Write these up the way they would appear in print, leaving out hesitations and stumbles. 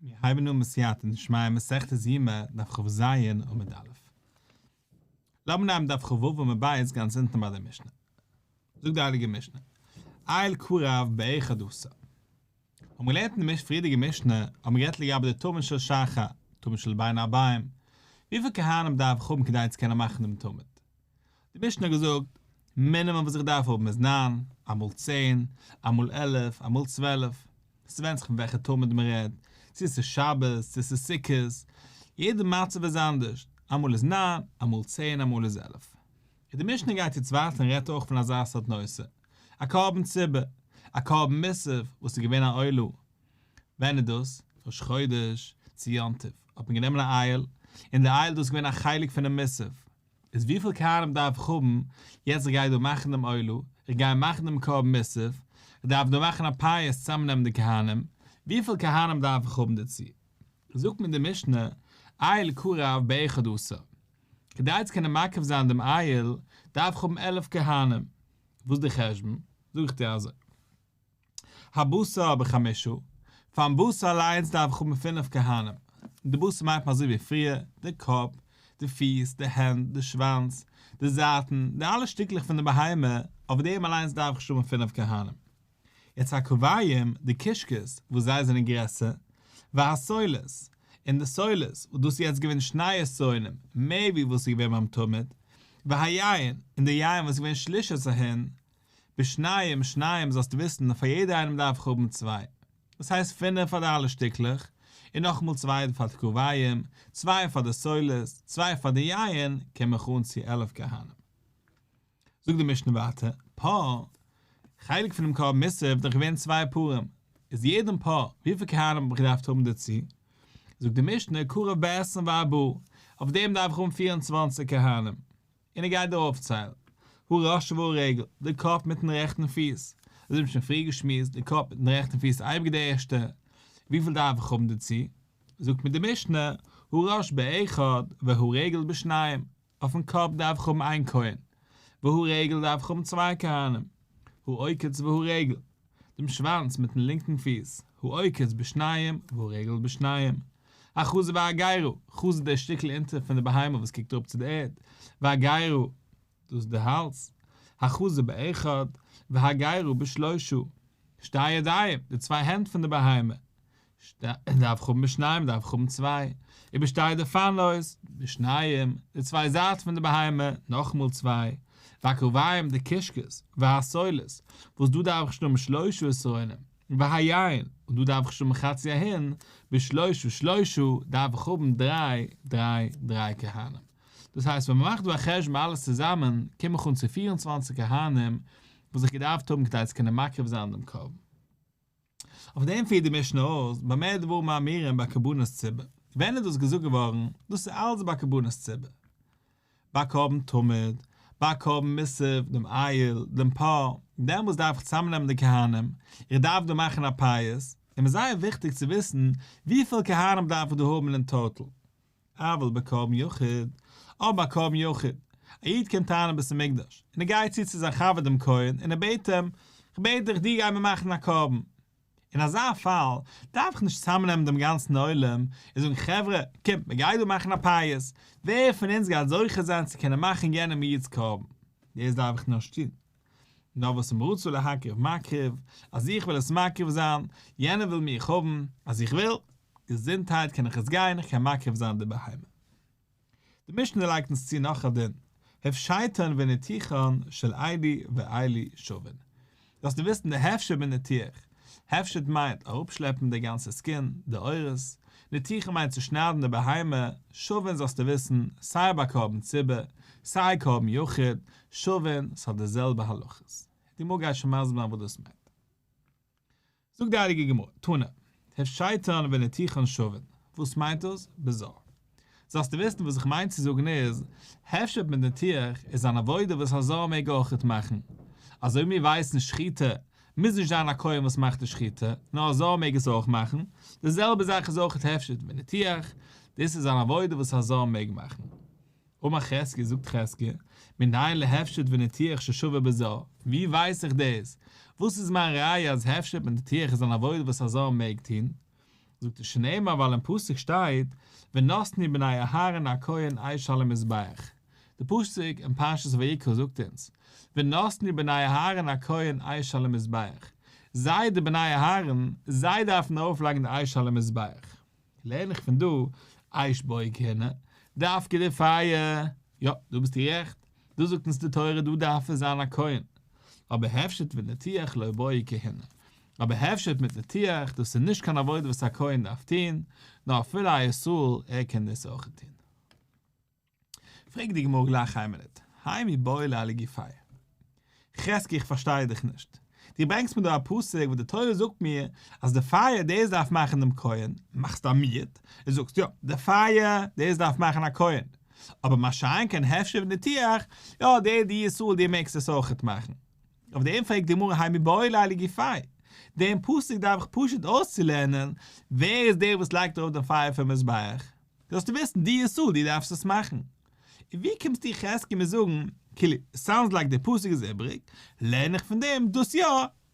מיר הייבן אן בסייעתא דשמיא מסכת יומא דף כז עמוד א'. לאמיר נעמען דף כו עמוד ב' גאנץ אונטן ביי די משנה. זאגט די הייליגע משנה, איל קרב באחד עשר. האבן מיר געלערנט אין די פריערדיגע משנה, האבן מיר גערעדט לגבי די תמיד של שחר, תמיד של בין הערביים, וויפיל כהנים דארף איך האבן כדי צו קענען מאכן דעם תמיד? די משנה האט געזאגט, מינימום וואס איך דארף האבן איז ניין, אמאל 10, אמאל 11, אמאל 12. ס'ווענדט זיך פון וועלכע תמיד מען רעדט, צו עס איז שבת, צו עס איז סוכות, יעדע מצב איז אנדערש, אמאל איז ניין, אמאל 10, אמאל איז 11. און די משנה גייט יעצט ווייטער און רעדט אויך פון אזא סארט נושא, א קרבן ציבור, א קרבן מוסף וואס איז געווען א עולה. ווען איז דאס? ראש חודש צו יום טוב האט מען גענומען א איל, און די איל דאס איז געווען א חלק פונעם מוסף, איז וויפיל כהנים דארף איך האבן, יעצט איך גיי דא מאכן דעם עולה, איך גיי מאכן דעם קרבן מוסף, איך דארף דא מאכן א פייס צוזאמנעמען די כהנים, וויפיל כהנים דארף איך האבן דערצו? זאגט מיר די משנה, איל קרב באחד עשר, כדי צו קענען מקריב זיין דעם איל, דארף איך האבן 11 כהנים, וואס איז די חשבון? זאג איך דיר אזוי. הבשר בחמשה, פארן בשר אליינס דארף איך האבן פינף כהנים, די בשר מיינט מען אזוי ווי פריער, די קאפ, די פיס, די הענט, די שוואנץ, די זייטן, די אלע שטיקלעך פון די בהמה, אויף דעם אליינס דארף איך שוין האבן פינף כהנים. יעצט הקביים, די קישקעס, וואס זיי זענען גרעסער, והסולת, און די סולת, וואס דאס איז יעצט געווען שני עשרונים, מער ווי וואס איז געווען ביים תמיד, והיין, און די יין וואס איז געווען שלישית ההין, בשניים שניים זאלסטו וויסן פאר יעדע איינעם דארף איך האבן צוויי, דאס הייסט פינף פאר די אלע שטיקלעך, און נאכאמאל צוויי פאר די קביים, צוויי פאר די סולת, צוויי פאר די יין, קום איך אן צו 11 כהנים. זאגט די משנה ווייטער, פר, חלק פונעם קרבן מוסף איז דאך געווען צוויי פרים, איז יעדן פר, וויפיל כהנים האב איך געדארפט האבן דערצו? זאגט די משנה, קרב בעשרים וארבעה, אויף דעם דארף איך האבן 24 כהנים. און ער גייט דא אויפציילן, הראש והרגל, די קאפ מיטן רעכטן פיס, אזוי ווי מ'האט שוין פריער געשמועסט, די קאפ מיטן רעכטן פיס איז אייביג די ערשטע, וויפיל דארף איך האבן דערצו? זאגט מיר די משנה, הראש באחד והרגל בשניים, אויפן קאפ דארף איך האבן איין כהן, והרגל דארף איך האבן צוויי כהנים, העוקץ והרגל, דעם שוואנץ מיטן לינקן פיס, העוקץ בשניים והרגל בשניים, החזה והגרה, חזה דער שטיקל אונטער פון די בהמה וואס קוקט אראפ צו די ערד, והגרה, דאס איז די האלז, החזה באחד, והגרה בשלושה, שתי ידיים, די צוויי הענט פון די בהמה, דארף איך האבן בשניים דארף איך האבן צוויי, ובשתי דפנות, בשניים, די צוויי זייטן פון די בהמה, נאכאמאל צוויי, והקביים די קישקעס, והסולת, וואס דא דארף איך שוין האבן שלושה עשרונים, והיין, און דא דארף איך שוין האבן חצי ההין, בשלושה שלושה דארף איך האבן דריי, דריי, דריי כהנים. דאס הייסט ווען מ'מאכט דא א חשבון אלעס צוזאמען, קום איך אן צו 24 כהנים וואס איך געדארפט האבן כדי צו קענען מקריב זיין דעם קרבן. אויף דעם פירט די משנה אויס, במה דברים אמורים בקרבנות ציבור. ווען איז דאס געזאגט געווארן? דאס איז אלץ ביי קרבנות ציבור. ביי קרבן תמיד, ביי קרבן מוסף, דעם איל, דעם פר, דעמאלטס דארף איך צוזאמנעמען די כהנים, איך דארף דא מאכן א פייס, און מ'איז זייער וויכטיג צו וויסן וויפיל כהנים דארף איך דא האבן אין total. אבל בקרבן יחיד, אבער ביי קרבן יחיד, א איד קומט אריין אין בית המקדש, און ער גייט צו צו זיין חבר דעם כהן, און ער בעט אים, כ'בעט דיך, דו גיי מיר מאכן א קרבן. אין אזא פאל, דארף איך נישט צוזאמנעמען דעם גאנצן עולם, און זאגן, חברה, קומט, מען גייט דא מאכן א פייס, ווער פון אונז גייט זוכה זיין צו קענען מאכן יענעם איד'ס קרבן? דאס דארף איך נישט טון. נאר וואס אם רצה להקריב מקריב, אז איך וויל עס מקריב זיין, יענער וויל מיך האבן, אז איך וויל, געזונטהייט קען איך עס גיין, איך קען מקריב זיין די בהמה. די משנה לייגט אונז צו נאך א דין, הפשטן וניתוחן של אלו ואלו שווין. זאלסטו וויסן די הפשט בניתוח, הפשט מיינט אראפשלעפן די גאנצע skin, די עורות, ניתוחן מיינט צו שניידן די בהמה, שווין זאלסטו וויסן, סיי ביי קרבן ציבור, סיי קרבן יחיד, שווין, ס'האט די זעלבע הלכות. די גמרא גייט שוין מסביר זיין וואס דאס מיינט. זאגט די הייליגע גמרא, תנא, הפשטן וניתוחן שווין, וואס מיינט דאס? בזר. זאלסטו וויסן וואס איך מיין צו זאגן איז, הפשט מיט ניתוח איז אן עבודה וואס א זר מעג אויכעט מאכן. אזוי ווי מיר ווייסן שחיטה מוז נישט זיין א כהן וואס מאכט די שחיטה, נאר א זר מעג עס אויך מאכן, די זעלבע זאך איז אויכעט הפשט וניתוח, דאס איז אן עבודה וואס א זר מעג מאכן. אמר חזקיה, זאגט חזקיה, מנין להפשט וניתוח ששווה בזר, ווי ווייס איך דאס? וואס איז מיין ראיה אז הפשט מיט ניתוח איז אן עבודה וואס א זר מעג טון? זאגט ער שנאמר ווייל אין פסוק שטייט ונתנו בני אהרן הכהן אש על המזבח, די פסוק אין פרשת ויקרא זאגט אונז ונתנו בני אהרן הכהן אש על המזבח, זיי די בני אהרן זיי דארפן ארויפלייגן די אש על המזבח, לערן איך פון דא אש בעי כהונה, דווקא די פייער, יא דא ביסטו גערעכט, דא זאגט אונז די תורה דא דארף עס זיין א כהן, אבער הפשט וניתוח לא בעי כהונה, אבער הפשט מיט ניתוח דאס איז נישט קיין עבודה וואס א כהן דארף טון, נאר אפילו א ישראל ער קען דאס אויך טון. פרעגט די גמרא גלייך איין מינוט, האי מיבעי ליה לגופיה. חזקי איך פארשטיי דיך נישט. דו ברענגסט מיר דא א פסוק וואס די תורה זאגט מיר אז די פייער דאס דארף מאכן דעם כהן, מאכסט א מיעוט און זאגסט יא די פייער דאס דארף מאכן א כהן, אבער מה שאין כן הפשט וניתוח, יא די די ישראל דו מעגסט עס אויכעט מאכן. אויף דעם פרעגט די גמרא האי מיבעי ליה לגופיה, דעם פסוק דארף איך פשוט אויסצולערנען ווער איז דער וואס לייגט ארויף דעם פייער פון מזבח, זאלסטו וויסן דו ישראל דו דארפסט עס מאכן. און ווי קומסטו חזקי מיר זאגן כאילו סאונדס לייק דער פסוק איז איבריג, לערן איך פון דעם דאס יא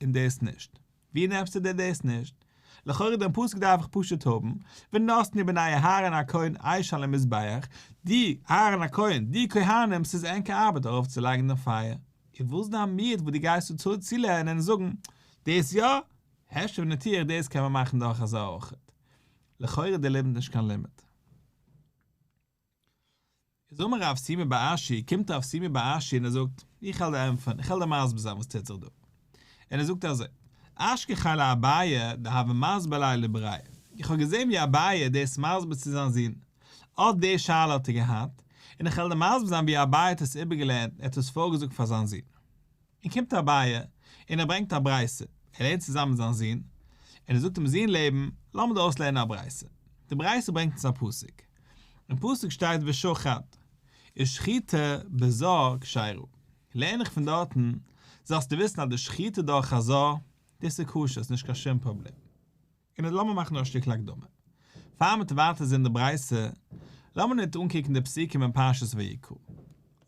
און דאס נישט. ווי נעמסטו דיר דאס נישט? לכאורה דעם פסוק דארף איך פשוט האבן, ונתנו בני אהרן הכהן אש על המזבח, די אהרן הכהן, די כהנים, ס'איז ענקער ארבעט ארויפצולייגן דעם פייער. און וואס דיין מיעוט וואס דו גייסט צו צולערנען און זאגן, דאס יא, הפשט וניתוח דאס קען מען מאכן דורך אזא אויכעט. לכאורה דער לימוד נישט קיין לימוד. איז אמר רב שימי בר אשי, קומט רב שימי בר אשי און ער זאגט, איך וועל דיר ענטפערן, איך וועל דיר מסביר זיין וואס טוט זיך דא. און ער זאגט אזוי, אשכחיה לאביי דהוה מסביר ליה לבריה, איך האב געזען ווי אביי איז דאס מסביר צו זיין זון, אט די שאלה האט ער געהאט, און איך וועל דיר מסביר זיין ווי אביי האט עס איבערגעלערנט, ער האט עס פארגעזאגט פאר זיין זון. און קומט אביי און ער ברענגט א ברייתא, ער לערנט צוזאמען מיט זיין זון, און ער זאגט אים זון לעבן, לאמיר דא אויסלערנען א ברייתא. די ברייתא ברענגט אונז א פסוק, אין פסוק שטייט ושחט, איז שחיטה בזר כשרה, לערן איך פון דארטן, זאלסטו וויסן אז די שחיטה דורך א זר, דאס איז כשר, ס'איז נישט קיין שום פראבלעם. און לאמיר מאכן נאר א שטיקל הקדמה. פאר מ'טוט ווייטער זען די ברייתא, לאמיר נאר אנקוקן די פסוקים אין פרשת ויקרא.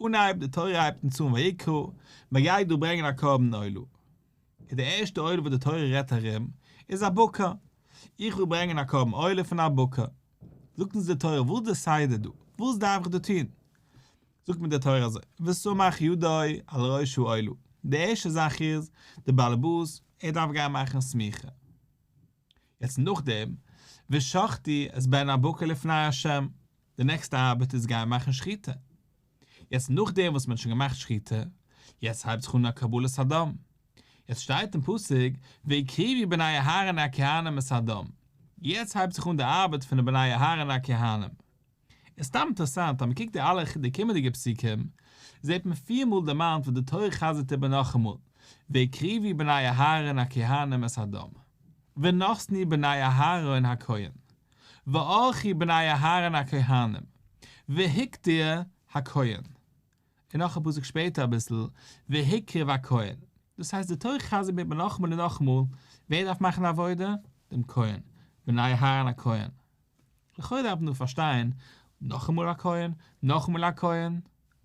אנהייב, די תורה הייבט אונז אן ויקרא, מ'גייט דא ברענגען א קרבן עולה. און די ערשטע עולה וואס די תורה רעדט ארום, איז א בקר. איך וויל ברענגען א קרבן עולה פון א בקר. זאגט אונז די תורה, וואס איז די סדר דא? וואס דארף איך דא טון? זאגט מיר די תורה אזוי, וסמך ידו על ראש העולה, די ערשטע זאך איז, די באלעבאס, ער דארף גיין מאכן סמיכה. יעצט נאכדעם, ושחטו את בן הבקר לפני ה', די נעקסטע ארבעט איז גיין מאכן שחיטה. יעצט נאכדעם וואס מען האט שוין געמאכט שחיטה, יעצט הייבט זיך אן א קבלת הדם. יעצט שטייט אין פסוק, והקריבו בני אהרן הכהנים את הדם, יעצט הייבט זיך אן די ארבעט פון די בני אהרן הכהנים. איז סתם אינטערעסאנט אז מען קוקט די אלע די קומענדיגע פסוקים זעט מען פיר מאל דערמאנט וואס די תורה חזר'ט איבער נאכאמאל והקריבו בני אהרן הכהנים את הדם ונתנו בני אהרן הכהן וערכו בני אהרן הכהנים והקטיר הכהן און נאך א פסוק שפעטער אביסל והקריב הכהן דאס הייסט די תורה חזר'ט איבער נאכאמאל און נאכאמאל ווער דארף מאכן די עבודה? דעם כהן בני אהרן הכהן לכאורה דארף מען דא פארשטיין, נאכאמאל א כהן, נאכאמאל א כהן,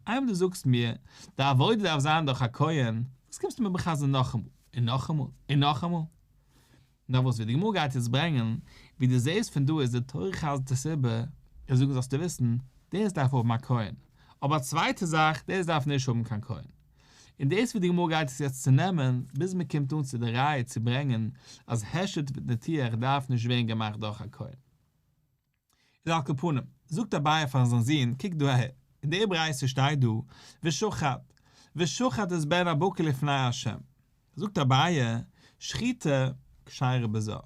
איינמאל דו זאגסט מיר, די עבודה דארף זיין דורך א כהן, וואס קומסטו מיר איבערחזר'ן נאכאמאל, און נאכאמאל, און נאכאמאל? נאר וואס ווי די גמרא גייט יעצט ברענגען, ווי דו זעסט פון דא איז די תורה חזר'ט עס איבער, און זאגן זאלסטו וויסן, דאס דארף האבן א כהן, אבער א צווייטע זאך, דאס דארף נישט האבן קיין כהן. און דאס ווי די גמרא גייט עס יעצט צונעמען, ביז מען קומט אן צו די ראיה צו ברענגען אז הפשט וניתוח דארף נישט ווערן געמאכט דורך א כהן. איז על כל פנים, זאגט אביי פאר זיין זון, קוק דא אהער, אין די ברייתא שטייט דא, ושחט, ושחט את בן הבקר לפני ה'. זאגט אביי, שחיטה כשרה בזר.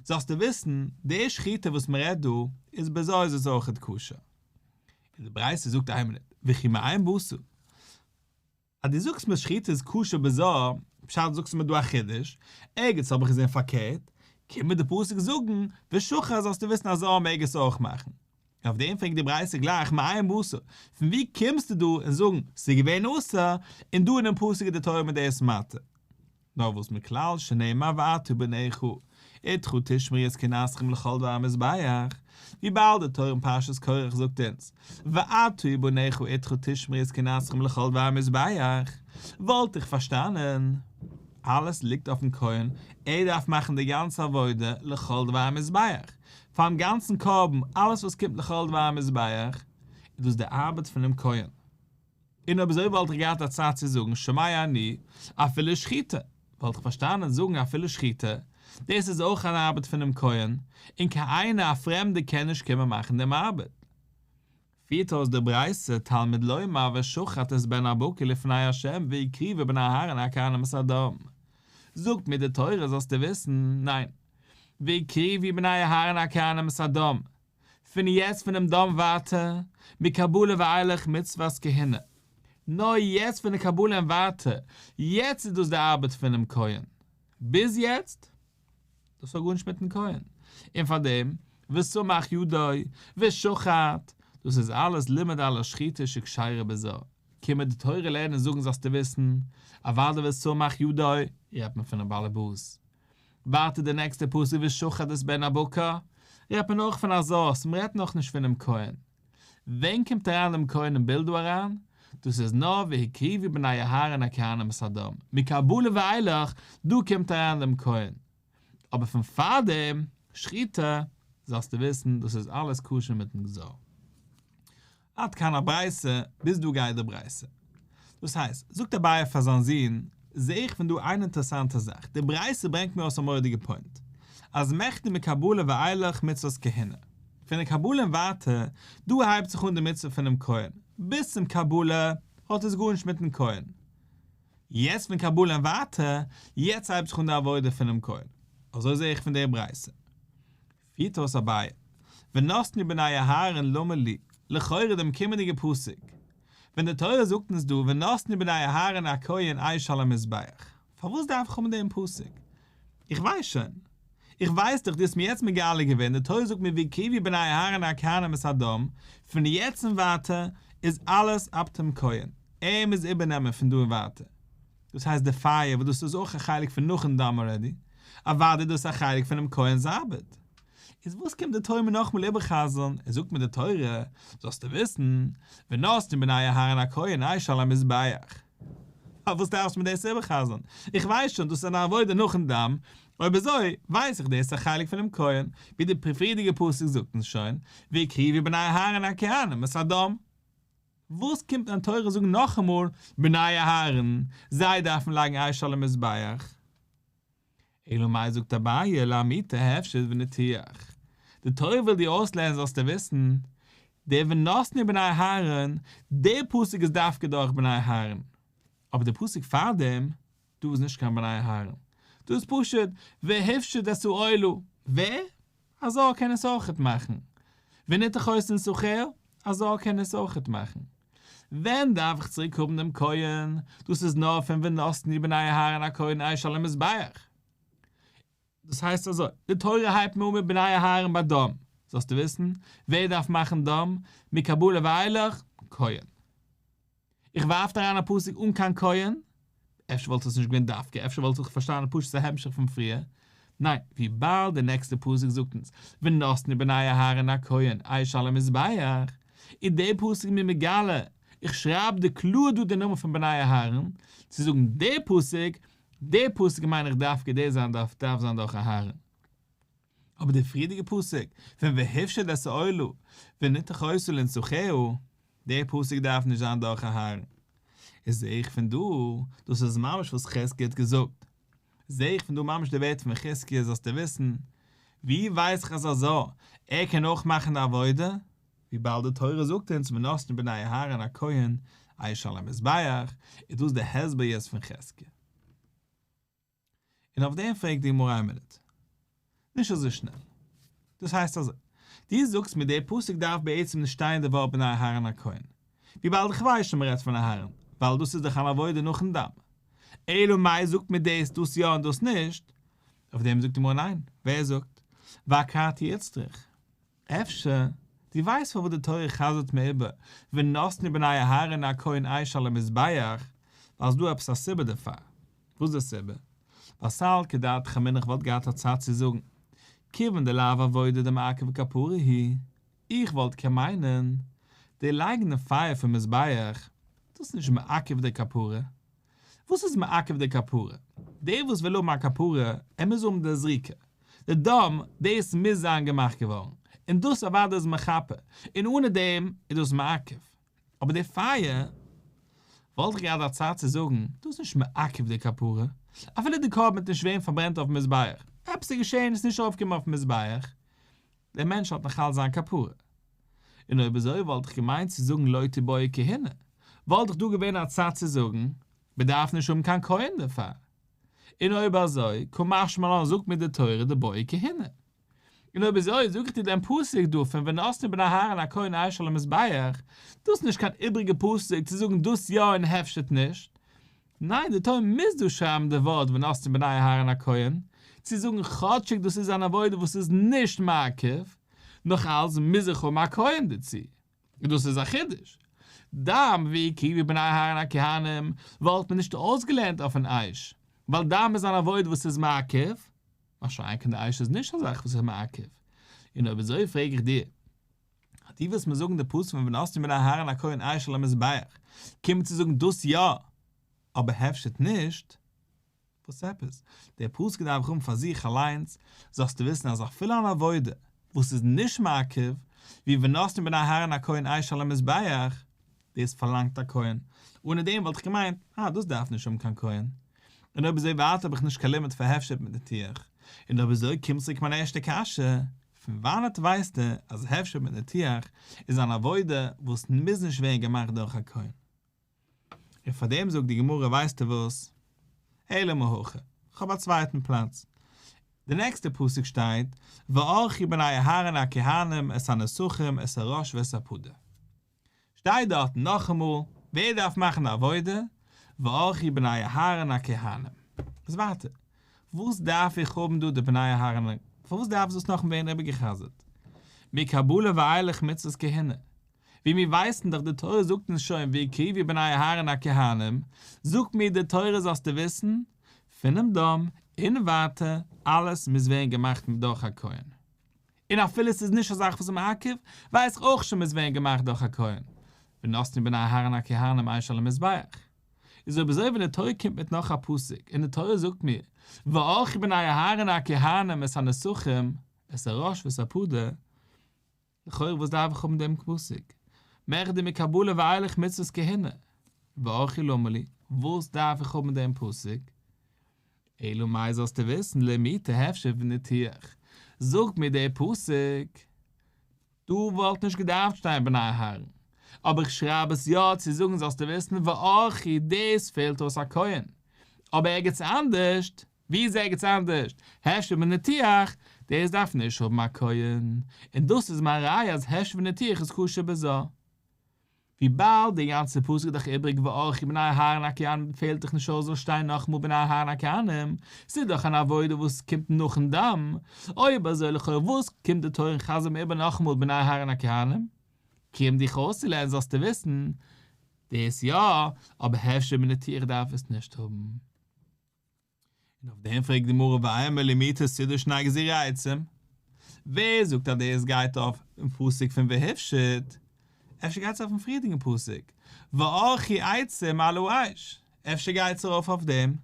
זאלסטו וויסן, די שחיטה וואס מען רעדט דא, איז בזר איז עס אויכעט כשר. און די ברייתא זאגט איין מינוט, וכי מאין באת? אז דו זאגסט מיר שחיטה איז כשר בזר, פשט זאגסטו מיר דא א חידוש, ערגעץ האב איך געזען פארקערט, קומט מיר די פסוק זאגן, ושחט זאלסטו וויסן א זר מעג עס אויך מאכן. און אויף דעם פרעגט די ברייתא גלייך מאין באת, פון ווי קומסטו דא און זאגן ס'איז געווען אסור, און דא אינעם פסוק איז די תורה מיט דאס מתיר. נאר וואס מכלל שנאמר ואתה ובניך אתך תשמרו את כהונתכם לכל דבר המזבח, וויבאלד די תורה אין פרשת קרח זאגט אונז ואתה ובניך אתך תשמרו את כהונתכם לכל דבר המזבח, וואלט איך פארשטאנען. אלעס ליגט אויפן כהן, ער דארף מאכן די גאנצע עבודה לכל דבר המזבח, פארן גאנצן קרבן, אלעס וואס קומט לכל דבר המזבח, איז דאס די ארבעט פונעם כהן. און אויב אזוי וואלט איך געהאט א צד צו זאגן שומע אני אפילו שחיטה, וואלט איך פארשטאנען זאגן אפילו שחיטה, דאס איז אויך אן ארבעט פונעם כהן, און קיין איינער א פרעמדער קען נישט קומען מאכן דעם ארבעט. פירט אויס די ברייתא תלמוד לומר ושחט את בן הבקר לפני ה' והקריבו בני אהרן הכהנים את הדם. זאגט מיר די תורה זאלסטו וויסן, ניין, והקריבו בני אהרן הכהנים את הדם, פון יעצט פונעם דם ווייטער, מקבלה ואילך מצוות כהונה. נאר יעצט פון די קבלה און ווייטער, יעצט איז דאס די ארבעט פונעם כהן. ביז יעצט? דאס האט גארנישט מיטן כהן. און פאר דעם, וסמך ידו, ושחט, דאס איז אלעס לימד על השחיטה שכשרה בזר. קומט די תורה לערנען זאגן זאלסטו וויסן, אוודאי וסמך ידו, רעדט מען פונעם באלעבאס. ווייטער די נעקסטע פסוק ושחט את בן הבקר, רעדט מען אויך פון א זר, ס'מ'רעדט נאכנישט פונעם כהן. ווען קומט אריין דעם כהן אין בילד דא אריין? דאס איז נאר והקריבו בני אהרן הכהנים את הדם, מקבלה ואילך, דא קומט אריין דעם כהן. אבער פון פארדעם, שחיטה, זאלסטו וויסן דאס איז אלעס כשר מיטן זר. עד כאן הברייתא, ביז דא גייט די ברייתא. דאס הייסט, זאגט אביי פאר זיין זון, זע איך פון דא איין אינטערעסאנטע זאך, די ברייתא ברענגט מיר אויס א מורא'דיגע point, אז מכדי מקבלה ואילך מצוות כהונה. פון די קבלה און ווייטער, דא הייבט זיך אן די מצוה פונעם כהן, ביז צום קבלה האט עס גארנישט מיטן כהן. יעצט פון קבלה און ווייטער, יעצט הייבט זיך אן די עבודה פונעם כהן. אזוי זע איך פון די ברייתא. פירט אויס אביי, ונתנו בני אהרן למה לי, לכאורה דעם קומענדיגע פסוק, ווען די תורה זאגט אונז דא ונתנו בני אהרן הכהן אש על המזבח, פארוואס דארף איך האבן דעם פסוק? איך ווייס שוין. איך ווייס דאך, דו האסט מיר יעצט מגלה געווען, די תורה זאגט מיר והקריבו בני אהרן הכהנים את הדם, פון יעצט און ווייטער איז אלעס up צום כהן, ער מוז איבערנעמען פון דא און ווייטער. דאס הייסט די פייער וואס דאס איז אויך א חלק פון נאכן דם already, אוודאי איז דאס א חלק פונעם כהן'ס ארבעט. איז וואס קומט די תורה מיר נאכאמאל איבער'חזר'ן, ער זאגט מיר די תורה, זאלסטו וויסן, ונתנו בני אהרן הכהן אש על המזבח. פארוואס דארפסטו מיר דאס איבער'חזר'ן? איך ווייס שוין דאס איז אן עבודה נאכן דם, אויב אזוי ווייס איך דאס איז א חלק פונעם כהן, ווי די פריערדיגע פסוק זאגט אונז שוין, והקריבו בני אהרן הכהנים את הדם. וואס קומט דיין תורה זאגן נאכאמאל בני אהרן, זיי דארפן לייגן אש על המזבח? אלא מאי זאגט אביי לאמעוטי הפשט וניתוח, די תורה וויל דיר אויסלערנען זאלסטו וויסן, דער ונתנו בני אהרן, דער פסוק איז דווקא דורך בני אהרן, אבער דער פסוק פארדעם, דא איז נישט קיין בני אהרן, דא איז פשוט והפשיט את העולה, ווער? א זר קען עס אויכעט מאכן. וניתח אותה לנסכיה, א זר קען עס אויכעט מאכן. ווען דארף איך צוריק האבן דעם כהן? דאס איז נאר פון ונתנו בני אהרן הכהן אש על המזבח. דאס הייסט אזוי, די תורה הייבט מיר אן מיט בני אהרן ביי דם, זאלסטו וויסן, ווער דארף מאכן דם, מקבלה ואילך? כהן. איך ווארף אריין א פסוק אן קיין כהן, אפשר וואלט עס נישט געווען דווקא, אפשר וואלט איך פארשטאנען פשוט ס'איז א המשך פון פריער, ניין, וויבאלד די נעקסטע פסוק זאגט אונז ונתנו בני אהרן הכהן אש על המזבח, איז דער פסוק מיר מגלה, איך שרייב דיר קלאר דא די נאמען פון בני אהרן, צו זאגן דער פסוק, דער פסוק מיין איך דווקא דער זיין דארף דארף זיין דורך אהרן. אבער דער פריערדיגע פסוק פון והפשיט את העולה וניתח אותה לנסכיה, דער פסוק דארף נישט זיין דורך אהרן. איז זעה איך פון דא, דאס איז ממש וואס חזקיה האט געזאגט. זעה איך פון דא ממש די ווערטער פון חזקיה זאלסטו וויסן, ווי ווייס איך אז אזא ער קען אויך מאכן די עבודה? וויבאלד די תורה זאגט אונז ונתנו בני אהרן הכהן אש על המזבח, איז דאס די הסבר יעצט פון חזקיה. און אויף דעם פרעגט די גמרא איין מינוט. נישט אזוי שנעל. דאס הייסט אזוי, דו זאגסט מיר דער פסוק דארף בעצם נישט שטיין די ווארט בני אהרן הכהן, וויבאלד איך ווייס שוין מ'רעדט פון אהרן, ווייל דאס איז דאך אן עבודה נאכן דם. אלא מאי זאגט מיר דאס דאס יא און דאס נישט? אויף דעם זאגט די גמרא ניין, ווער זאגט? ואכתי איצטריך. אפשר דו ווייסט פארוואס די תורה חזר'ט מיר איבער ונתנו בני אהרן הכהן אש על המזבח, ווייל ס'דא עפעס א סיבה דערפאר. וואס איז די סיבה? ווייל סלקא דעתך אמינא איך וואלט געהאט א צד צו זאגן, כיוון דלאו עבודה דמעכבא כפרה היא, איך וואלט קען מיינען, די לייגן די פייער פון מזבח, דאס איז נישט מעכב די כפרה. וואס איז מעכב די כפרה? דער וואס וויל האבן א כפרה, ער מוז האבן די זריקה. די דם, דאס מוז זיין געמאכט געווארן, און דאס אוודאי איז מכפר, און אנע דעם איז דאס מעכב. אבער די פייער, וואלט איך געהאט א צד צו זאגן, דאס איז נישט מעכב די כפרה, אפילו די קרבן וועט נישט ווערן פארברענט אויפן מזבח, עפעס איז געשען, עס איז נישט ארויפגעקומען אויפן מזבח, דער מענטש האט נאך אלץ זיין כפרה. און אויב אזוי וואלט איך געמיינט צו זאגן לא תיבעי כהונה, וואלט דאך דא געווען א צד צו זאגן, מען דארף נישט האבן קיין כהן דערפאר. און אויב אזוי, קא משמע לן זאגט מיר די תורה דבעי כהונה. און אויב אזוי זאג איך דיר דעם פסוק דא פון ונתנו בני אהרן הכהן אש על המזבח, דאס איז נישט קיין איבריגע פסוק צו זאגן דאס יא און הפשט נישט. ניין די תורה מוז דא שרייבן די ווארט ונתנו בני אהרן הכהן, צו זאגן כאטשיג דאס איז אן עבודה וואס איז נישט מעכב, נאך אלס מוז איך האבן א כהן דערצו. און דאס איז א חידוש. דם והקריבו בני אהרן הכהנים וואלט מען נישט אויסגעלערנט אויפן אש, ווייל דם איז אן עבודה וואס איז מעכב, מה שאין כן די אש איז נישט א זאך וואס איז מעכב. און אויב אזוי פרעג איך דיר, אז דו ווילסט מיר זאגן די פסוק פון ונתנו בני אהרן הכהן אש על המזבח קומט צו זאגן דאס יא, אבער הפשט נישט, וואס עפעס? דער פסוק דארף איך האבן פאר זיך אליינס, זאלסטו וויסן אז אפילו אן עבודה וואס איז נישט מעכב, ווי ונתנו בני אהרן הכהן אש על המזבח, דאס פארלאנגט א כהן, אנע דעם וואלט איך געמיינט, אה דאס דארף נישט האבן קיין כהן. און אויב אזוי ווייטער האב איך נישט קיין לימוד פאר הפשט מיט ניתוח. און אויב אזוי קומט צוריק מיין ערשטע קשיא, פון וואנעט ווייסטו אז הפשט מיט ניתוח איז אן עבודה וואס מוז נישט ווערן געמאכט דורך א כהן? און פאר דעם זאגט די גמרא ווייסטו וואס? אלא מהכא, כ'האב א צווייטן פלאץ. די נעקסטע פסוק שטייט וערכו בני אהרן הכהנים את הנסכים את הראש ואת הפדה. שטייט דארטן נאכאמאל ווער דארף מאכן די עבודה? וערכו בני אהרן הכהנים. איז ווייטער, וואס דארף איך האבן דא די בני אהרן, פארוואס דארף דאס נאכאמאל ווערן איבערגע'חזר'ט? מקבלה ואילך מצוות כהונה, ווי מיר ווייסן דאך די תורה זאגט אונז שוין והקריבו בני אהרן הכהנים, זאגט מיר די תורה זאלסטו וויסן, פונעם דם און ווייטער אלעס מוז ווערן געמאכט דורך א כהן. און אפילו ס'איז נישט א זאך וואס איז מעכב, ווייס איך אויך שוין מוז ווערן געמאכט דורך א כהן, ונתנו בני אהרן הכהנים אש על המזבח. איז אויב אזוי ווען די תורה קומט מיט נאך א פסוק און די תורה זאגט מיר וערכו בני אהרן הכהנים את הנסכים את הראש ואת הפדה, לכאורה וואס דארף איך האבן דעם פסוק? מכדי מקבלה ואילך מצוות כהונה, וערכו למה לי, וואס דארף איך האבן דעם פסוק? אלא מאי זאלסטו וויסן למעוטי הפשט וניתוח, זאגט מיר דער פסוק, דא וואלט נישט געדארפט שטיין בני אהרן, אבער איך שרייב עס יא צו זאגן זאלסטו וויסן וערכו דאס פעלט אויס א כהן, אבער ערגעץ אנדערשט ווי איז ערגעץ אנדערשט? הפשט וניתוח, דאס דארף נישט האבן א כהן, און דאס איז מיין ראיה אז הפשט וניתוח איז כשר בזה. וויבאלד די גאנצע פסוק איז דאך איבריג וערכו בני אהרן הכהנים פעלט דאך נישט אויס זאל שטיין נאכאמאל בני אהרן הכהנים, ס'איז דאך אן עבודה וואס קומט נאכן דם, אויב אזוי לכאורה וואס קומט די תורה און חזר'ט מיר איבער נאכאמאל בני אהרן הכהנים? קום דיך אויסצולערנען זאלסטו וויסן, דאס יא, אבער הפשט וניתוח דארף עס נישט האבן. און אויף דעם פרעגט די גמרא ואימא למעוטי סידור שני גזירי עצים, ווער זאגט אז דאס גייט אויף דעם פסוק פון והפשט? אפשר גייט עס אויפן פריערדיגן פסוק וערכו עצים על האש, אפשר גייט עס ארויף אויף דעם?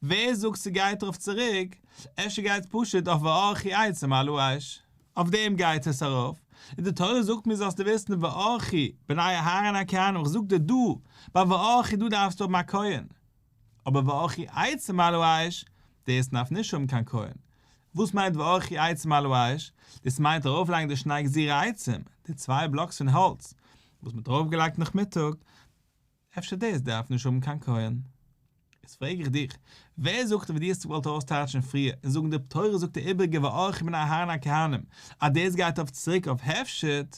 ווער זאגט ס'גייט ארויף צוריק? אפשר גייט עס פשוט אויף וערכו עצים על האש, אויף דעם גייט עס ארויף, און די תורה זאגט מיר זאלסטו וויסן וערכו בני אהרן הכהנים, איך זאג דיר דא ביי וערכו דא דארפסטו האבן א כהן, אבער וערכו עצים על האש, דאס דארף נישט האבן קיין כהן. וואס מיינט וערכו עצים על האש? דאס מיינט ארויפלייגן די שני גזירי עצים, די צוויי בלאקס פון האלץ וואס מ'האט ארויפגעלייגט נאכמיטאג, אפשר דאס דארף נישט האבן קיין כהן. איז פרעג איך דיך, ווער זאגט ווי דו האסט געוואלט ארויסטייטשן פריער און זאגן די תורה זאגט די איבריגע וערכו בני אהרן הכהנים אז דאס גייט אויף צוריק אויף הפשט?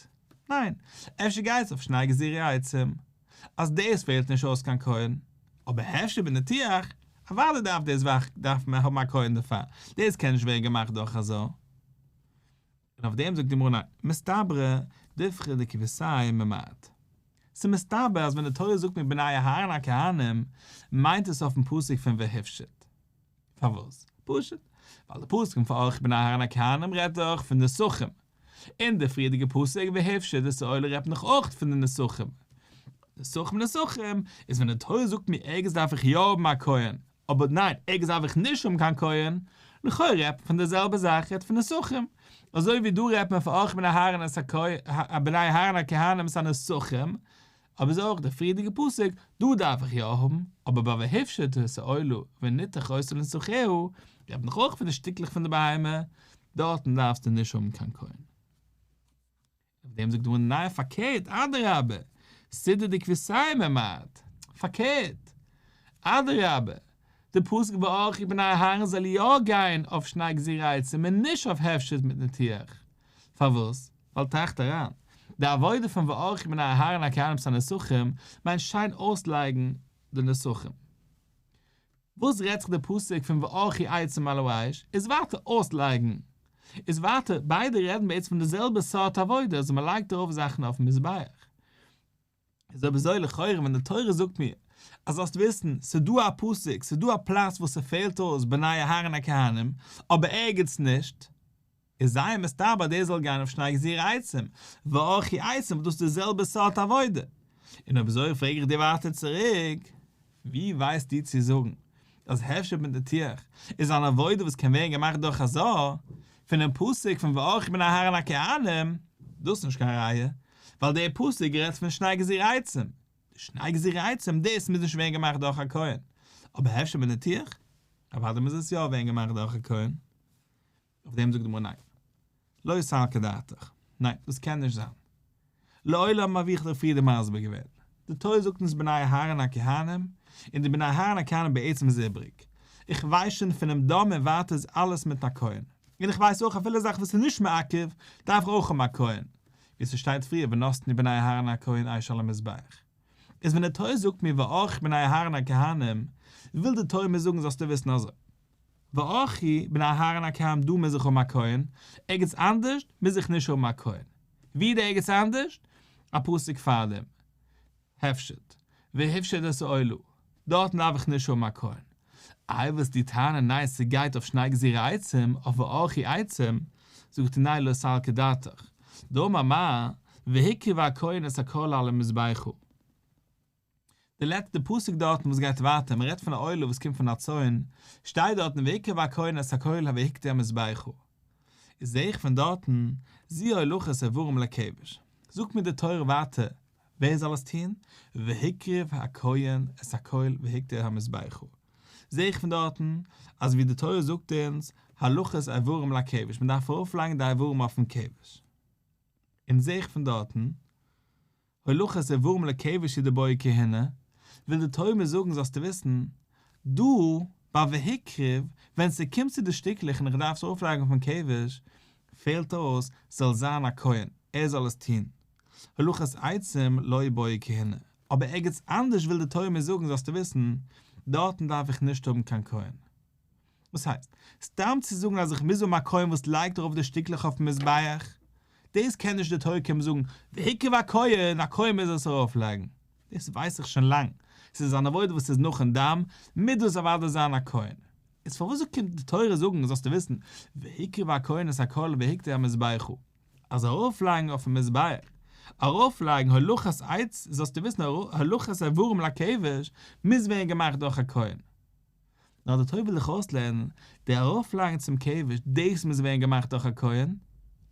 ניין, אפשר גייט עס אויף שני גזירי עצים. אז דאס פעלט נישט אויס קיין כהן, אבער הפשט וניתוח, אוודאי דארף דאס דארף מען האבן א כהן דערפאר, דאס קען נישט ווערן געמאכט דורך א זר. און אויף דעם זאגט די גמרא ניין, מסתברא דיפרא דכוותיה ממעט. ס'איז מסתבר אז ווען די תורה זאגט מיר בני אהרן הכהנים מיינט עס אויפן פסוק פון והפשט. פארוואס? פשוט, ווייל די פסוק פון וערכו בני אהרן הכהנים רעדט דאך פון נסכים, און די פריערדיגע פסוק והפשיט את העולה רעדט נאך אויך פון די נסכים. נסכים נסכים איז ווען די תורה זאגט מיר ערגעץ דארף איך יא האבן א כהן, אבער ניין, ערגעץ דארף איך נישט האבן קיין כהן, לכאורה רעדט מען פון די זעלבע זאך, רעדט פון נסכים, אזוי ווי דא רעדט מען פון וערכו בני אהרן את הכהן, בני אהרן הכהנים את הנסכים, אבער איז אויך די פריערדיגע פסוק, דא דארף איך יא האבן, אבער ביי והפשיט את העולה וניתח אותה לנסכיה, רעדט מען דאך אויך פון די שטיקלעך פון די בהמה, דארטן דארפסטו נישט האבן קיין כהן. אויף דעם זאגט די גמרא ניין פארקערט אדרבה סידור דכוותיה ממעט, פארקערט אדרבה די פסוק וערכו בני אהרן זאל יא גיין אויף שני גזירי עצים און נישט אויף הפשט מיט ניתוח, פארוואס? ווייל טראכט אריין, די עבודה פון וערכו בני אהרן הכהנים את הנסכים מיינט שיין אויסלייגן די נסכים. וואס רעדט זיך די פסוק פון וערכו עצים על האש איז ווייטער אויסלייגן איז ווייטער ביידע רעדן בעצם פון די זעלבע סארט עבודה אז מען לייגט ארויף זאכן אויפן מזבח איז אויב אזוי לכאורה ווען די תורה זאגט מיר אז זאלסט וויסן ס'דא א פסוק ס'דא א פלאץ וואס ס'פעלט אויס בני אהרן הכהנים אבער ערגעץ נישט איז זייער מסתבר אז דאס זאל גיין אויף שני גזירי עצים, וערכו עצים וואס דאס איז די זעלבע סארט עבודה. און אויב אזוי פרעג איך דיר ווייטער צוריק, ווי ווייסטו צו זאגן אז הפשט מיט ניתוח איז אן עבודה וואס קען ווערן געמאכט דורך א זר, פונעם פסוק פון וערכו בני אהרן הכהנים? דאס איז נישט קיין ראיה, ווייל דער פסוק רעדט פון שני גזירי עצים, די שני גזירי עצים דאס מוז נישט ווערן געמאכט דורך א כהן, אבער הפשט מיט ניתוח? אוודאי מוז עס יא ווערן געמאכט דורך א כהן. אויף דעם זאגט די גמרא ניין. לא סלקא דעתך. ניין, דאס קען נישט זיין. לעולם האב איך דיר פריער מסביר געווען. די תורה זאגט אונז בני אהרן הכהנים, און די בני אהרן הכהנים בעצם איז איבריג. איך ווייס שוין פונעם דם און ווייטער איז אלעס מיט א כהן. און איך ווייס אויך אפילו א זאך וואס איז נישט מעכב, דארף איך אויך האבן א כהן. ווי ס'שטייט פריער ונתנו בני אהרן הכהן אש על המזבח. איז ווען די תורה זאגט מיר וערכו בני אהרן הכהנים, וויל די תורה מיר זאגן זאלסטו וויסן אזוי. וערכו בני אהרן הכהנים דא מוז איך האבן א כהן, ערגעץ אנדערשט מוז איך נישט האבן א כהן. ווי די ערגעץ אנדערשט? א פסוק פארדעם. הפשט. והפשיט את העולה. דארטן דארף איך נישט האבן א כהן. איי וועסטו טענה'ן ניין ס'גייט אויף שני גזירי עצים, אויף וערכו עצים, זאגט ער ניין לא סלקא דעתך. דאמר מר, והקריב הכהן את הכל על המזבחה. די לעצטע פסוק דארטן וואס גייט ווייטער, מען רעדט פון א עולה וואס קומט פון א צאן, שטייט דארטן והקריב הכהן את הכל והקטיר המזבחה. איז זעה איך פון דארטן, זו הולכת איברים לכבש. זאגט מיר די תורה ווייטער, ווער זאל עס טון? והקריב הכהן את הכל והקטיר המזבחה. זעה איך פון דארטן, אז ווי די תורה זאגט אונז, הולכת איברים לכבש, מען דארף ארויפלייגן די איברים אויפן כבש. און זעה איך פון דארטן, הולכת איברים לכבש הוא דבעי כהונה, וויל די תורה מיר זאגן זאלסטו וויסן, דא ביי והקריב, ווען ס'קומט צו די שטיקלעך און איך דארף עס ארויפלייגן אויפן כבש, פעלט אויס ס'זאל זיין א כהן, ער זאל עס טון. הולכת עצים לא בעי כהונה, אבער ערגעץ אנדערש וויל די תורה מיר זאגן זאלסטו וויסן, דארטן דארף איך נישט האבן קיין כהן. וואס הייסט? סתם צו זאגן אז איך מוז האבן א כהן וואס לייגט ארויף די שטיקלעך אויפן מזבח, דאס קען נישט די תורה קומען זאגן, והקריב הכהן, א כהן מוז עס ארויפלייגן. דאס ווייס איך שוין לאנג, ס'איז אן עבודה וואס איז נאכן דם, מוז דאס אוודאי זיין א כהן. איז פארוואס קומט די תורה זאגן זאלסטו וויסן, והקריב הכהן את הכל והקטיר המזבחה, אז ארויפלייגן אויפן מזבח, ארויפלייגן הולכת עץ, זאלסטו וויסן הולכת איברים לכבש, מוז ווערן געמאכט דורך א כהן. נאר די תורה וויל דיך אויסלערנען, די ארויפלייגן צום כבש, דאס מוז ווערן געמאכט דורך א כהן,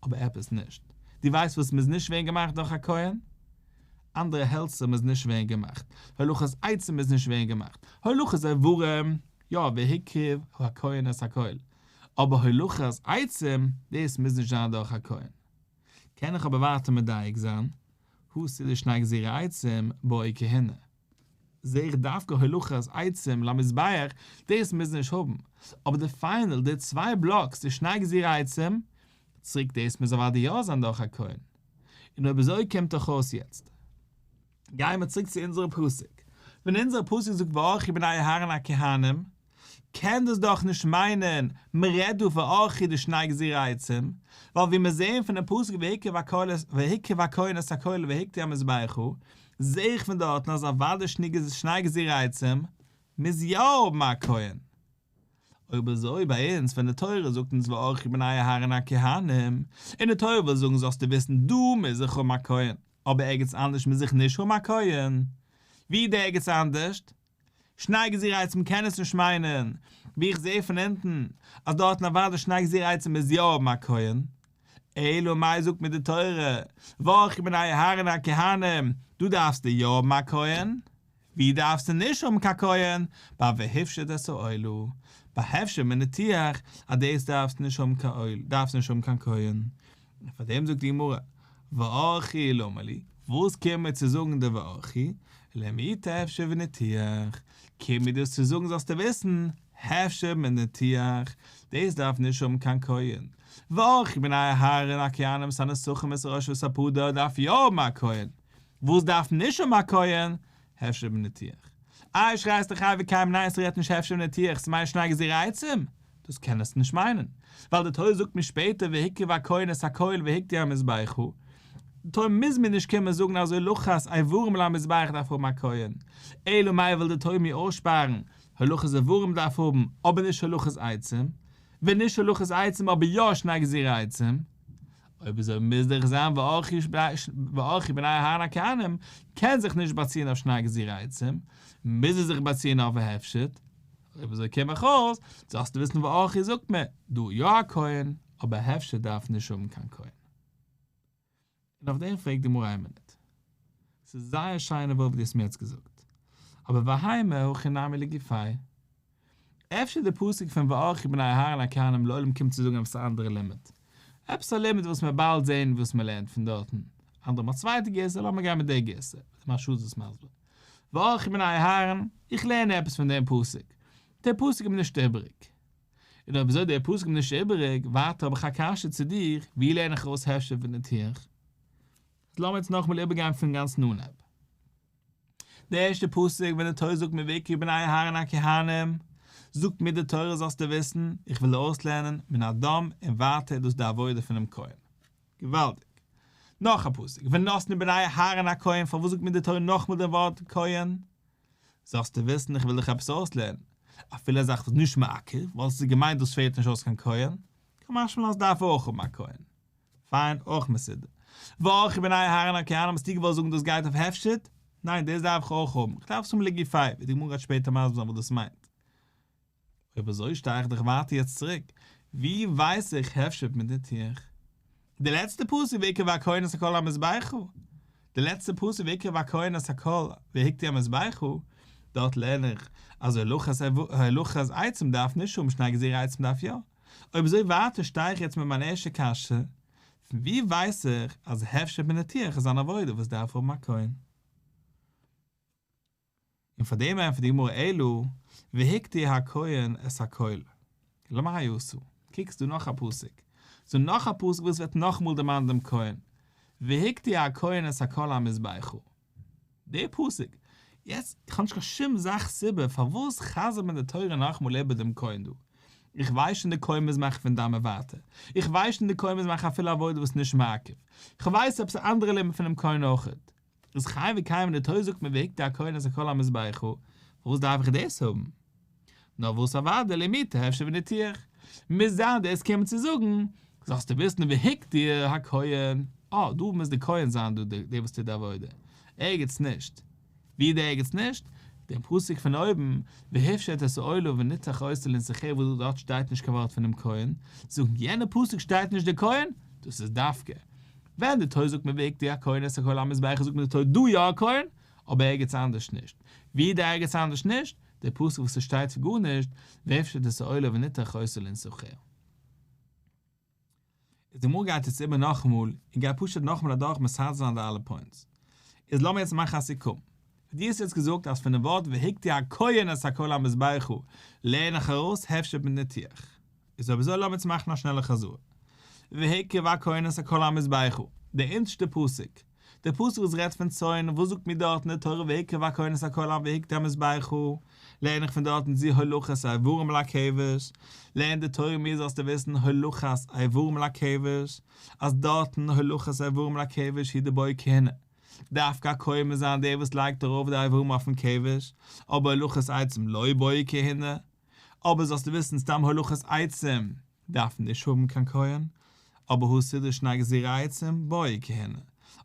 אבער עפעס נישט. דו ווייסט וואס מוז נישט ווערן געמאכט דורך א כהן? אנדערע העלצער מוז נישט ווערן געמאכט, הולכת עצים מוז נישט ווערן געמאכט, הולכת איברים, יא, והקריב הכהן את הכל, אבער הולכת עצים, דאס מוז נישט זיין דורך א כהן. קען איך אבער ווייטער מדייק זיין, התם דשני גזירי עצים בעי כהונה. זעה איך דווקא הולכת עצים למזבח, דאס מוז נישט האבן, אבער די final, די צוויי blocks, די שני גזירי עצים, צוריק דאס מוז אוודאי יא זיין דורך א כהן. און אויב אזוי קומט דאך אויס יעצט. גייען מיר צוריק צו אונזערע פסוק. ווען אונזערע פסוק זאגט וערכו בני אהרן הכהנים, קען דאס דאך נישט מיינען מען רעדט דא וערכו די שני גזירי עצים, ווייל ווי מיר זעען פונעם פסוק והקריב הכהן את הכל והקטיר המזבחה, זעה איך פון דארטן אז אוודאי שני גזירי עצים מוז יא האבן א כהן. אויב אזוי ביי אונז ווען די תורה זאגט אונז וערכו בני אהרן הכהנים, און די תורה וויל זאגן זאלסטו וויסן דא מוז איך האבן א כהן, אבער ערגעץ אנדערש מוז איך נישט האבן א כהן, ווי די ערגעץ אנדערשט? שני גזירי עצים קען עס נישט מיינען, ווי איך זעה פון אונטן אז דארטן אוודאי שני גזירי עצים מוז יא האבן א כהן. אלא מאי זאגט מיר די תורה, וערכו בני אהרן הכהנים, דא דארפסטו יא האבן א כהן. ווי דארפסטו נישט האבן קיין כהן? ביי והפשט את העולה, ביי הפשט מיט ניתוח, אז דאס דארפסטו נישט האבן קיין עול, דארפסטו נישט האבן קיין כהן. און פאר דעם זאגט די גמרא, וערכו למה לי, וואס קומט מיר צו זאגן די וערכו, למעוטי הפשט וניתוח, קומט מיר דאס צו זאגן זאלסטו וויסן, הפשט מיט ניתוח, דאס דארף נישט האבן קיין כהן. וערכו בני אהרן הכהנים את הנסכים את הראש ואת הפדה דארף יא האבן א כהן, וואס דארף נישט האבן א כהן? הפשט וניתוח. איי שרייסט דאך חי וקיים ניין ס'רעדט נישט הפשט וניתוח ס'מיינט שני גזירי עצים? דאס קען עס נישט מיינען ווייל די תורה זאגט מיר שפעטער והקריב הכהן את הכל והקטיר המזבחה די תורה מוז מיר נישט קומען זאגן אז הולכת איברים למזבח דארף האבן א כהן אלא מאי וויל די תורה מיר אויסשפארן הולכת איברים דארף האבן אבער נישט הולכת עצים ווען נישט הולכת עצים אבער יא שני גזירי עצים אויב אזוי מוז דאך זיין וערכו בני אהרן הכהנים קען זיך נישט באציען אויף שני גזירי עצים, מוז ער זיך באציען אויף והפשט, אויב אזוי קום איך אויס, זאלסטו וויסן וערכו זאגט מען דא יא א כהן, אבער הפשט דארף נישט האבן קיין כהן. און אויף דעם פרעגט די גמרא איין מינוט. ס'איז זייער שיינע ווארט וואס דו האסט מיר יעצט געזאגט, אבער והאי מהכא נמי לגופיה. אפשר די פסוק פון וערכו בני אהרן הכהנים לעולם קומט צו זאגן עפעס א אנדערע לימוד. עפעס א לימוד וואס מ'וועט באלד זען וואס מ'לערנט פון דארטן. אנדערע האבן א צווייטע גירסא, לאמיר גיין מיט די גירסא, ווי די מהרש"א איז עס מסביר. וערכו בני אהרן, איך לערן עפעס פון דעם פסוק. דער פסוק איז מיר נישט איבעריג. און אויב אזוי דער פסוק איז מיר נישט איבעריג, ווייטער האב איך א קשיא צו דיר, ווי לערן איך ארויס הפשט וניתוח? איז לאמיר יעצט נאכאמאל איבערגיין פון גאנץ אנהייב. די ערשטע פסוק ווען די תורה זאגט מיר והקריבו בני אהרן הכהנים, זאגט מיר די תורה זאלסטו וויסן, איך וויל דיר אויסלערנען, מן הדם און ווייטער איז דאס די עבודה פונעם כהן. געוואלדיג. נאך א פסוק, ונתנו בני אהרן הכהן, פארוואס זאגט מיר די תורה נאכמאל דעם ווארט כהן? זאלסטו וויסן איך וויל דיך עפעס אויסלערנען, אפילו א זאך וואס איז נישט מעכב, וואלסטו געמיינט דאס פעלט נישט אויס קיין כהן, קא משמע לן אז דארף אויך האבן א כהן. פיין, אויך מסודר. וערכו בני אהרן הכהנים האסטו געוואלט זאגן דאס גייט אויף הפשט? ניין, דאס דארף איך אויך האבן, איך דארף עס האבן לגופיה, ווי די גמרא גייט שפעטער מסביר זיין וואס דאס מיינט. אויב אזוי שטיי איך דאך ווייטער יעצט צוריק, ווי ווייס איך הפשט מיט ניתוח? די לעצטע פסוק והקריב הכהן את הכל המזבחה, די לעצטע פסוק והקריב הכהן את הכל והקטיר המזבחה, דארט לערן איך אז הולכת עצים דארף נישט האבן שני גזירי עצים דארף יא. אויב אזוי ווייטער שטיי איך יעצט מיט מיין ערשטע קשיא, פון ווי ווייס איך אז הפשט מיט ניתוח איז אן עבודה וואס דארף האבן א כהן? און פאר דעם ענטפערט די גמרא אלא והקטיר הכהן את הכל. למאי אתא? קוק ס'דא נאך א פסוק. ס'דא נאך א פסוק וואס ווערט נאכאמאל דערמאנט דעם כהן. והקטיר הכהן את הכל המזבחה. דער פסוק. יעצט, איך האב נישט קיין שום זאך סיבה פארוואס חזר'ט מיר די תורה נאכאמאל איבער דעם כהן דא. איך ווייס שוין די כהן מוז מאכן פון דם און ווייטער. איך ווייס שוין די כהן מוז מאכן אפילו עבודה וואס איז נישט מעכב. איך ווייס עפעס א אנדערע לימוד פונעם כהן אויכעט. איז חי וקיים ווען די תורה זאגט מיר והקטיר הכהן את הכל המזבחה, פארוואס דארף איך דאס האבן? נאר וואס אוודאי למעוטי הפשט וניתוח, מוז זיין דאס קומט צו זאגן, זאלסטו וויסן והקטיר הכהן, אה, דא מוז די כהן זיין דא דער וואס טוט די עבודה, ערגעץ נישט. ווי די ערגעץ נישט? דעם פסוק פון אויבן, והפשט את העולה וניתח אותה לנסכיה וואס דארט שטייט נישט קיין ווארט פונעם כהן, זאגן יענע פסוק שטייט נישט די כהן, דאס איז דווקא ווען די תורה זאגט מיר והקטיר הכהן את הכל המזבחה זאגט מיר די תורה דא יא א כהן, אבער ערגעץ אנדערש נישט. ווי די ערגעץ אנדערש נישט? די פסוק וואס עס שטייט גארנישט, והפשט את העולה וניתח אותה לנסכיה. איז די גמרא גייט יעצט איבער נאכאמאל און גייט פשוט נאכאמאל אדורך מסדר זיין די אלע points. איז לאמיר יעצט מאכן א סיכום. דו האסט יעצט געזאגט אז פונעם ווארט והקטיר הכהן את הכל המזבחה לערן איך ארויס הפשט מיט ניתוח. איז אויב אזוי לאמיר יעצט מאכן א שנעלע חזרה. והקריב הכהן את הכל המזבחה, דער אונטערשטער פסוק, דער פסוק וואס רעדט פון צאן, וואס זאגט מיר דארטן די תורה והקריב הכהן את הכל והקטיר המזבחה, לערן איך פון דארטן זו הולכת איברים לכבש, לערנט די תורה מיר זאלסטו וויסן הולכת איברים לכבש, אז דארטן הולכת איברים לכבש הוא דבעי כהונה, דווקא א כהן מוז זיין דער וואס לייגט ארויף די איברים אויפן כבש, אבער הולכת עצים לא בעי כהונה, אבער זאלסטו וויסן סתם הולכת עצים דארף נישט האבן קיין כהן, אבער הא סידור שני גזירי עצים בעי כהונה,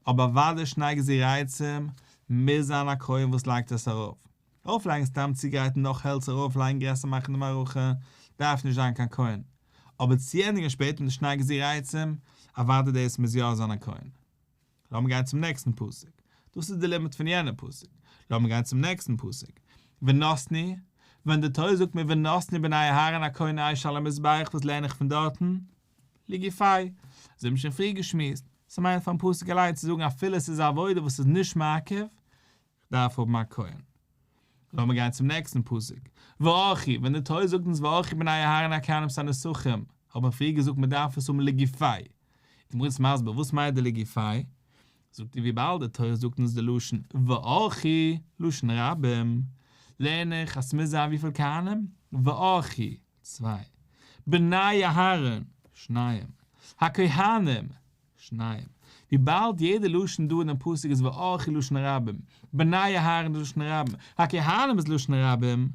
אבער אוודאי שני גזירי עצים מוז זיין א כהן וואס לייגט עס ארויף. ארויפלייגן סתם צוגרייטן נאך העלצער ארויפלייגן גרעסער מאכן די מערכה דארף נישט זיין קיין כהן, אבער צוענדיגן שפעטער מיט די שני גזירי עצים, אוודאי דאס מוז יא זיין א כהן. לאמיר גיין צום נעקסטן פסוק. דאס איז די לימוד פון יענע פסוק. לאמיר גיין צום נעקסטן פסוק. ונתנו, ווען די תורה זאגט מיר ונתנו בני אהרן הכהן אש על המזבח וואס לערן איך פון דארטן? לגופיה. אזוי האבן מיר שוין פריער געשמועסט. ס'מיינט פארן פסוק אליין צו זאגן אפילו עס איז א עבודה וואס איז נישט מעכב, דארף האבן א כהן. לאמיר גיין צום נעקסטן פסוק. וערכו, ווען די תורה זאגט אונז וערכו בני אהרן הכהנים את הנסכים, האט מען פריער געזאגט מען דארף עס האבן לגופיה. די גמרא איז מסביר וואס מיינט די לגופיה? זאגט ער וויבאלד די תורה זאגט אונז די לשון וערכו, לשון רבים, לערן איך אז ס'מוז זיין וויפיל כהנים? וערכו, צוויי. בני אהרן, שניים. הכהנים, שניים. וויבאלד יעדע לשון דא אינעם פסוק איז וערכו לשון רבים, בני אהרן איז לשון רבים, הכהנים איז לשון רבים,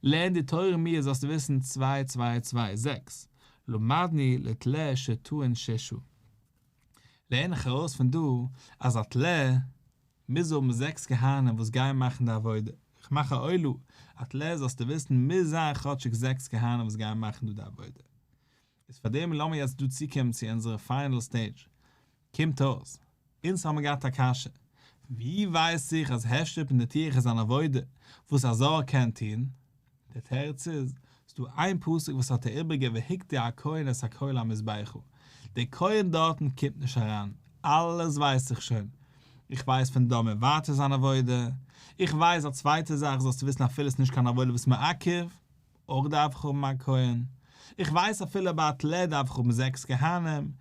לערנט די תורה מיר זאלסטו וויסן צוויי צוויי צוויי זעקס, למדנו לטלה שטעון ששה. לערן איך ארויס פון דא אז א טלה מוז האבן זעקס כהנים וואס גייען מאכן די עבודה, איך מאך א עולה, א טלה זאלסטו וויסן מוז זיין כאטשיג זעקס כהנים וואס גייען מאכן דא די עבודה. איז פאר דעם לאמיר יעצט דא צוקומען צו אונזערע final stage. קומט אויס, אונז האמיר געהאט א קשיא, ווי ווייס איך אז הפשט וניתוח איז אן עבודה וואס א זר קען טון? דער תירוץ איז, ס'דא איין פסוק וואס האט א איבריגע והקטיר הכהן את הכל המזבחה, דער כהן דארטן קומט נישט אריין, אלעס ווייס איך שוין, איך ווייס פון דם און ווייטער איז אן עבודה, איך ווייס א צווייטע זאך זאלסטו וויסן אפילו ס'נישט קיין עבודה וואס מעכב, אויך דארף איך האבן א כהן, איך ווייס אפילו ביי א טלה דארף איך האבן זעקס כהנים,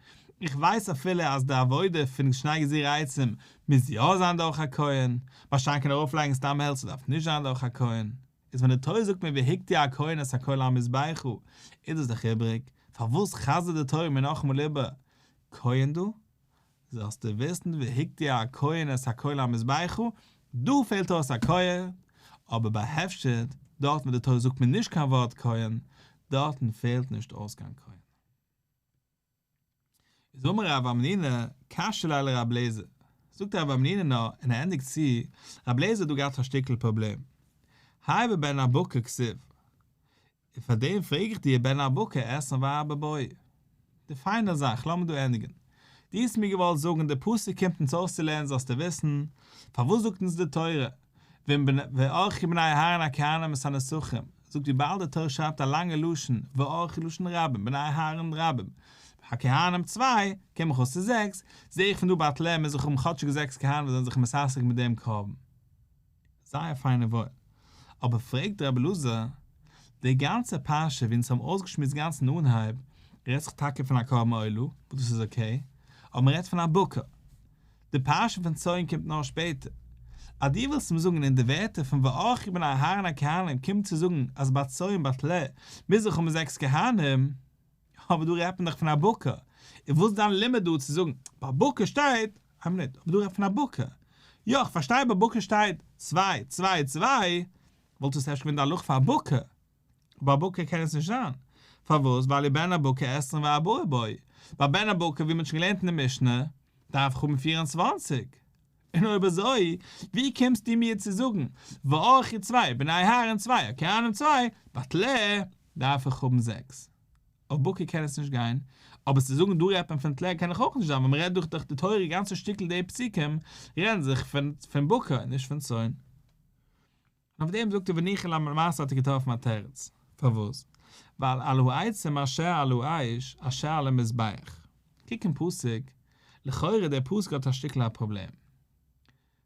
איך ווייס אפילו אז די עבודה פון שני גזירי עצים מוז יא זיין דורך א כהן, מה שאין כן ארויפלייגן סתם העלצער דארף נישט זיין דורך א כהן, איז ווען די תורה זאגט מיר והקטיר הכהן את הכל המזבחה איז דאס דאך איבריג, פארוואס חזר'ט די תורה מיר נאכאמאל איבער כהן דא? זאלסטו וויסן והקטיר הכהן את הכל המזבחה, דא פעלט אויס א כהן, אבער ביי הפשט, דארטן וואו די תורה זאגט מיר נישט קיין ווארט כהן, דארטן פעלט נישט אויס קיין כהן. איז אמר רב המנונא, קשיא ליה לרב לעזער, זאגט רב המנונא נאר, און ער ענדיגט צו, רב לעזער האט דא געהאט א שטיקל פראבלעם, האי בבן הבקר כתיב, און פאר דעם פרעג איך דיר בן הבקר עשרים וארבעה בעי. די פיינע זאך, לאמיר דא ענדיגן. דו האסט מיר געוואלט זאגן די פסוק קומט אונז אויסצולערנען זאלסטו וויסן, פארוואס זאגט אונז די תורה, וערכו בני אהרן הכהנים את הנסכים, זאגט וויבאלד די תורה שרייבט א לאנגע לשון, וערכו לשון רבים, בני אהרן רבים, הכהנים צוויי, קום איך אויס צו זעקס, זע איך פון דא ביי טלה מוז איך האבן כאטשיג זעקס כהנים וואס זענען זיך מתעסק מיט דעם קרבן. זייער פיין און וואויל. אבער פרעגט רבי אלעזר, די גאנצע פרשה ווי אונז האבן אויסגעשמועסט גאנץ אין אנהייב, רעדט זיך טאקע פון א קרבן עולה, וואס דאס איז okay, אבער מען רעדט פון א בקר. די פרשה פון צאן קומט נאר שפעטער. אז דו ווילסט מיר זאגן אין די ווערטער פון וערכו בני אהרן הכהנים קומט צו זאגן אז ביי צאן ביי טלה מוז איך האבן זעקס כהנים, אבער דא רעדט מען דאך פון א בקר, און וואס איז דיין לימוד דא צו זאגן ביי בקר שטייט, איין מינוט, אבער דא רעדט מען פון א בקר, יא איך פארשטיי ביי בקר שטייט צוויי צוויי צוויי, וואלט עס אפשר געווען די הלכה פאר א בקר, אבער ביי בקר קען עס נישט זיין, פארוואס ווייל ובן הבקר עשרים וארבעה בעי, ביי בן הבקר ווי מען האט שוין געלערנט אין די משנה דארף איך האבן 24, און אויב אזוי ווי קומסטו מיר צו זאגן וערכו צוויי בני אהרן צוויי הכהנים צוויי, ביי טלה דארף איך האבן זעקס. אויף בקר קען עס נישט גיין, אבער צו זאגן דא רעדט מען פון טלה קען איך אויך נישט זיין ווייל מ'רעדט דאך דורך די תורה גאנצע שטיקל די פסוקים רעדן זיך פון פון בקר און נישט פון צאן. און אויף דעם זאגט ער וניחא למעשה האט ער געטראפן א תירוץ. פארוואס? ווייל על העצים אשר על האש אשר על המזבח. קוק אין פסוק, לכאורה דער פסוק האט א שטיקל א פראבלעם.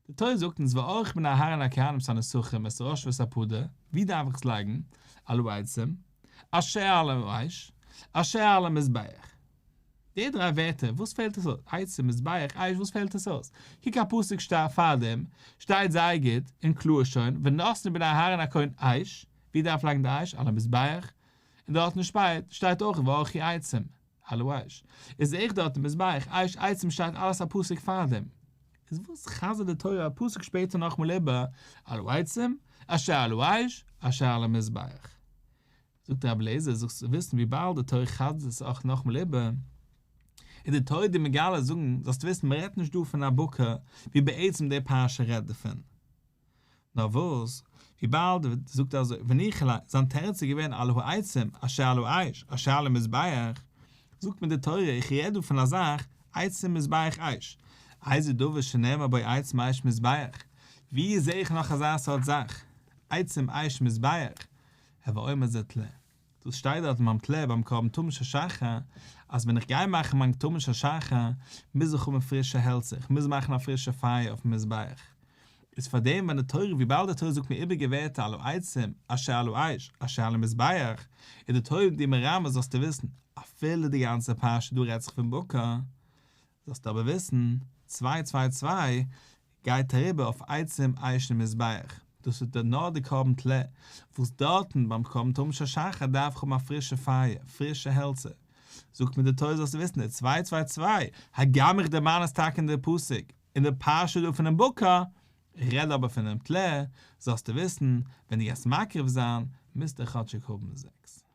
די תורה זאגט אונז וערכו בני אהרן הכהנים את הנסכים את הראש ואת הפדה, ווי דארף איך עס לייגן? על העצים, אשר על האש, אשר על המזבח. די דריי ווערטער, וואס פעלט עס אויס? עצים, מזבח, אש, וואס פעלט עס אויס? קוק א פסוק פארדעם, שטייט זייער גוט און קלאר שוין, ונתנו בני אהרן הכהן אש, ווי דארף לייגן די אש? על המזבח, און דארטן שטייט אויך וערכו עצים. על האש. איז זעה איך דארט אין מזבח אש עצים שטייט אלעס א פסוק פארדעם. איז וואס חזר'ט די תורה א פסוק שפעטער נאכאמאל איבער על העצים, אשר על האש, אשר על המזבח. זאגט רבי אליעזר זאלסט וויסן וויבאלד די תורה חזר'ט עס אויך נאכאמאל איבער, איז די תורה דיר מגלה זאגן זאלסט וויסן מען רעדט נישט דא פון א בקר ווי בעצם די פרשה רעדט דערפון. נאר וואס? וויבאלד זאגט ער אזוי, וניחא ליה, זיין תירוץ איז געווען על העצים אשר על האש אשר על המזבח, זאגט מיר די תורה איך רעד דא פון א זאך עצים מזבח אש, איזה דבר שנאמר בו עצים אש מזבח, ווי זעה איך נאך אזא סארט זאך, עצים אש מזבח, הוי אומר זה טלה. דאס שטייט דארט ביים טלה ביים קרבן תמיד של שחר, אז ווען איך גיי מאכן מיין תמיד של שחר, מוז איך האבן פרישע העלצער, איך מוז מאכן א פרישע פייער אויפן מזבח. איז פאר דעם ווען די תורה, וויבאלד די תורה זאגט מיר איבעריגע ווערטער על העצים, אשר על האש, אשר על המזבח, איז די תורה דיר מרמז זאלסטו וויסן, אפילו די גאנצע פרשה דא רעדט זיך פון בקר, זאלסטו אבער וויסן, צוויי צוויי צוויי גייט אריבער אויף עצים אש און מזבח, דאס איז נאר די קרבן טלה, וואס דארטן ביים קרבן תמיד של שחר דארף איך האבן א פרישע פייער, פרישע העלצער. זאגט מיר די תורה זאלסטו וויסן, די צוויי צוויי צוויי, הגם איך דערמאן עס טאקע אין די פסוק, אין די פרשה דא פונעם בקר, איך רעד אבער פונעם טלה, זאלסטו וויסן, ווען דו גייסט מקריב זיין, מוזטו כאטשיג האבן זעקס.